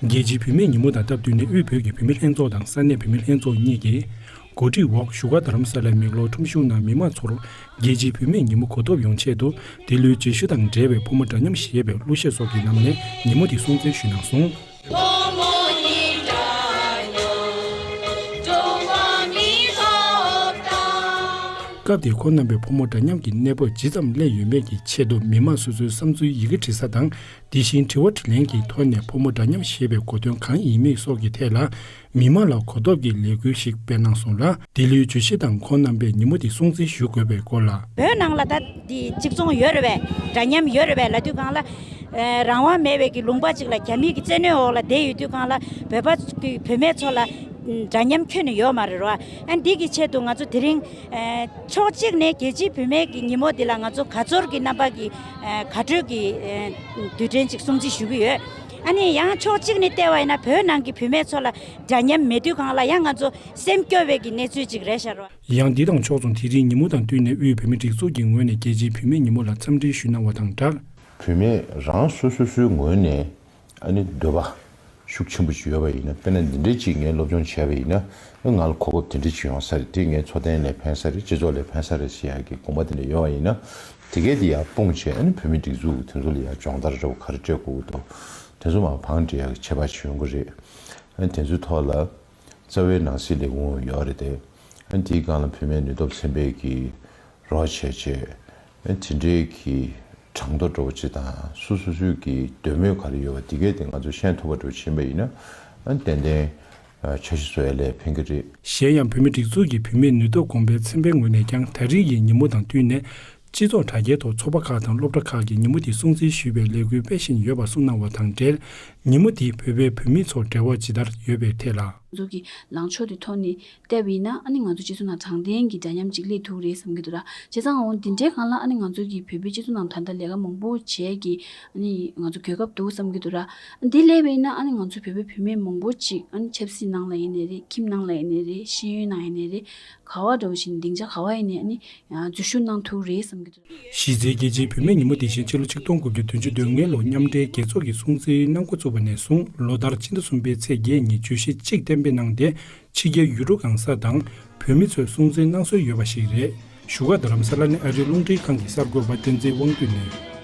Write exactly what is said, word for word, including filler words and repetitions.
རྒྱལ་སྤྱིའི་བུད་མེད་ཉིན་མོ་དང་སྟབས་བསྟུན་ནས་དབུས་བོད་ཀྱི་བུད་མེད་ལྷན་ཚོགས་དང་ས་གནས་བུད་མེད་ལྷན་ཚོགས་གཉིས་ཀྱིས་གོ་སྒྲིག་འོག་བཞུགས་སྒར་རྡ་རམ་ས་ལའི་མེག་ལོར་ཁྲོམ་གཞུང་ནང་མི་མང་ཚོར་རྒྱལ་སྤྱིའི་བུད་མེད་ཉིན་མོ་གོ་ཐོབ་ཡོང་ཆེད་དུ་འདི་ལོའི་བརྗོད་གཞི་དང་འབྲེལ་བའི་ཕོ་མོ་འདྲ་མཉམ་ཞེས་པའི་གླུ་གཞས་སོགས་ཀྱི་ནང་ནས་ཉིན་མོ་འདི་སྲུང་བརྩི་ཞུས་གནང་སོང་། སྐབས་དེར་ཁོང་རྣམ་པས་ཕོ་མོ་འདྲ་མཉམ་གྱི་གནས་བབ་ཇི་ཙམ་སླེབས་ཡོད་མེད་ཀྱི་ཆེད་དུ་མི་མང་སོ་སོའི་བསམ་ཚུལ་ཡི་གེ་འབྲི་ས་དང་། དེ་བཞིན་དྲི་བ་དྲིས་ལན་གྱི་ཐོག་ནས་ཕོ་མོ་འདྲ་མཉམ་ཞེས་པའི་གོ་དོན་གང་ཡིན་མིན་སོགས་ཀྱི་ཐད་ལ་མི་མང་ལ་གོ་རྟོགས་ཀྱི་ལས་འགུལ་ཞིག་སྤེལ་གནང་སོང་ལ། འདི་ལོའི་བརྗོད་གཞི་དང་ཁོང་རྣམ་པས་ཉིན་མོ་འདི་སྲུང་བརྩི་ཞུ་དགོས་པའི་སྐོར་ལ། བོད་ནང་ལ་ད་འདི་གཅིག་མཚུངས་ཡོད་རེད་པས། འདྲ་མཉམ་ཡོད་རེད་པས་ལབ་དུས་སྒང་ལ། ཨ་རང་དབང་མེད་པའི་གི་ལུང་པ་གཅིག་ལ་རྒྱ་མི་གི་བཙན་གནོན་འོག་ལ་བསྡད་ཡོད་དུས་སྒང་ལ་བོད་པ་གི་བུད་མེད་ཚོ་ལ་འདྲ་མཉམ་ཁྱོན་ནས་ཡོད་མ་རེད་རོ། ཨ་འདི་གི་ཆེད་དུ་ང་ཚོ་དེ་རིང་ཕྱོགས་གཅིག་ནས་རྒྱལ་སྤྱིའི་བུད་མེད་ཀྱི་ཉིན་མོ་འདི་ལ་ང་ཚོ་དགའ་ཚོར་གྱི་རྣམ་པ་གི་དགའ་སྤྲོའི་གི་དུས་དྲན་ཅིག་སྲུང་བརྩི་ཞུ་གི་ཡོད། ཨ་ནི་ཡང་ཕྱོགས་གཅིག་ནས་བལྟས་པ་ཡིན་ན་བོད་ནང་གི་བུད་མེད་ཚོ་ལ་འདྲ་མཉམ་མེད་དུས་སྒང་ལ་ཡང་ང་ཚོ་སེམས་སྐྱོ་བའི་གི་གནས་ཚུལ་ཅིག་རེད་ཤག་རོ། ཡང་འདི་དང་ཕྱོགས་མཚུངས་དེ་རིང་ཉིན་མོ་དང་བསྟུན་ནས་དབུས་བོད་མིའི་སྒྲིག་འཛུགས་ཀྱི་ངོས་ནས་རྒྱལ་སྤྱིའི་བུད་མེད་ཉིན་མོ་ལ་འཚམས་འདྲི་ཞུས་གནང་བ་དང་སྦྲགས། བུད་མེད་རང་སོ་སོ་སོའི་ངོས་ནས་ཨ་ནི་འདོད་པ་ཤུགས་ཆེན་པོ་ཞིག་ཡོད་པ་ཡིན་ན། དཔེར་ན་འདི་འདྲའི་ཅིག་ངས་སློབ་སྦྱོང་བྱས་པ་ཡིན་ན་ང་ལ་གོ་སྐབས་དེ་འདྲ་ཅིག་ཡོང་ས་རེད། དེ་ངའི་འཚོ་རྟེན་ལ་ཕན་ས་རེད། སྤྱི་ཚོགས་ལ་ཕན་ས་རེད་ཟེར་ཡག་གི་དགོངས་པ་དེ་འདྲ་ཡོད་པ་ཡིན་ན། དེ་གས་དེ་ཡར་སྤུངས་བྱས། ཨ་ནི་བོད་མིའི་སྒྲིག་འཛུགས་དེ་ཚོ་ལ་ཡར་སྦྱོང་བརྡར་འདྲ་བོ་ག་རེ་སྤྲད་དགོས་འདུག་དེ་ཚོ་མར་བང་སྒྲིག་ཡག་གི་བྱེད་པ་ཅིག་ཡོང་གི་རེད། ཨ་ནི་དེ་ཚོའི་ཐོག་ལ་རྩ་བའི་ནང་སྲིད་ལས་ཁུངས་ཡོད་རེད་དེ། ཨ་ནི་དེའི་སྒང་ལ་བུད་མེད་ནུས་སྟོབས་ཚན་པས་ཀྱི་རོགས་བྱས་བྱས། ཨ་ནི་དེ་འདྲའི་གི་གྲངས་ཐོ་འདྲ་བོ་ཅིག་དང་སོ་སོ་སོའི་གི་འདོད་མོས་ག་རེ་ཡོད་པ་དེ་གས་དེ་ང་ཚོས་ཤེས་ཐུབ་པ་འདྲ་བོ་ཕྱིན་པ་ཡིན་ན། ཨ་ནི་ཏན་ཏན་འཆར་གཞི་བཟོ་ཡ་ལ་ཕན་གི་རེད། གཞན་ཡང་བོད་མིའི་སྒྲིག་འཛུགས་ཀྱི་བུད་མེད་ནུས་སྟོབས་གོང་འཕེལ་ཚན་པའི་ངོས་ནས་ཀྱང་ད་རེས་ཀྱི་ཉིན་མོ་དང་བསྟུན་ནས། སྤྱི་ཚོགས་དྲ་རྒྱའི་ཐོག་ཚོགས་པ་ཁག་དང་སློབ་གྲྭ་ཁག་གིས་ཉིན་མོ་དེ་སྲུང་བརྩི་ཞུས་པའི་ལས་འགུལ་སྤེལ་བཞིན་ཡོད་པ་གསུངས་གནང་བ་དང་འབྲེལ། ཉིན་མོ་དེས་བོད་པའི་བུད་མེད་ཚོར་འབྲེལ་བ་ཇི་ལྟར་ཡོད་པའི་ཐད་ལ། ང་ཚོ་གི་ལངས་ཕྱོགས་དེ་ཐོག་ནས་བལྟས་པ་ཡིན་ན། ཨ་ནི་ང་ཚོ་སྤྱི་ཚོགས་ནང་དྲང་བདེན་གྱི་འདྲ་མཉམ་ཅིག་སླེབས་ཐུབ་རེད་བསམ་གྱི་འདུག་ར། བྱས་ཙང་འོ་འདི་འདྲའི་སྒང་ལ་ཨ་ནི་ང་ཚོ་གི་བོད་པའི་སྤྱི་ཚོགས་ནང་ད་ལྟ་ལས་ཀ་མང་པོ་བྱས་ཀྱི་ཨ་ནི་ང་ཚོ་གོ་སྐབས་འདུག་བསམ་གྱི་འདུག་ར། འདི་སླེབས་པ་ཡིན་ན་ཨ་ནི་ང་ཚོ་བོད་པའི་བུད་མེད་མང་པོ་ཅིག་ཨ་ནི་ཆབ་སྲིད་ནང་ལ་ཡིན་ནའི་རེད། ཁྱིམ་ནང་ལ་ཡིན་ནའི་རེད། ཤེས་ཡོན་ནང་ཡིན་ནའི་རེད། ག་བ་འདྲ་བོ་ཞིག་སྡིངས་ཆ་ག་བ་ཡིན་ནའི་ཨ་ནི་འཛུལ་ཞུགས་གནང་ཐུབ་རེད་བསམ་གྱི་འདུག་གཞི་རྩའི་རྒྱལ་སྤྱིའི་བུད་མེད་ཉིན་མོ་དེ་བཞིན་ཕྱི་ལོ་ཆིག་སྟོང་དགུ་བརྒྱ་བདུན་ཅུ་དོན་ལྔ་ལོ་མཉམ་འབྲེལ་རྒྱལ་ཚོགས་ཀྱིས་སྲུང་བརྩིའི་གནང་འགོ་བཙུགས་པ་ནས་བཟུང་ལོ་ལྟར་སྤྱི་ཟླ་གསུམ་པའི་ཚེས་བརྒྱད་ཉིན་བརྗོད་གཞི་གཅིག་གཏན་འབེབས་གནང་སྟེ། ཕྱི་རྒྱལ་ཡུལ་གྲུ་གང་ས་དང་བོད་མི་ཚོས་སྲུང་བརྩི་གནང་སྲོལ་ཡོད་པ་ཞིག་རེད། བཞུགས་སྒར་རྡ་རམ་ས་ལ་ནས་ཨ་རིའི་རླུང་འཕྲིན་ཁང་གི་གསར་འགོད་པ་བསྟན་འཛིན་དབང་འདུས་ནས།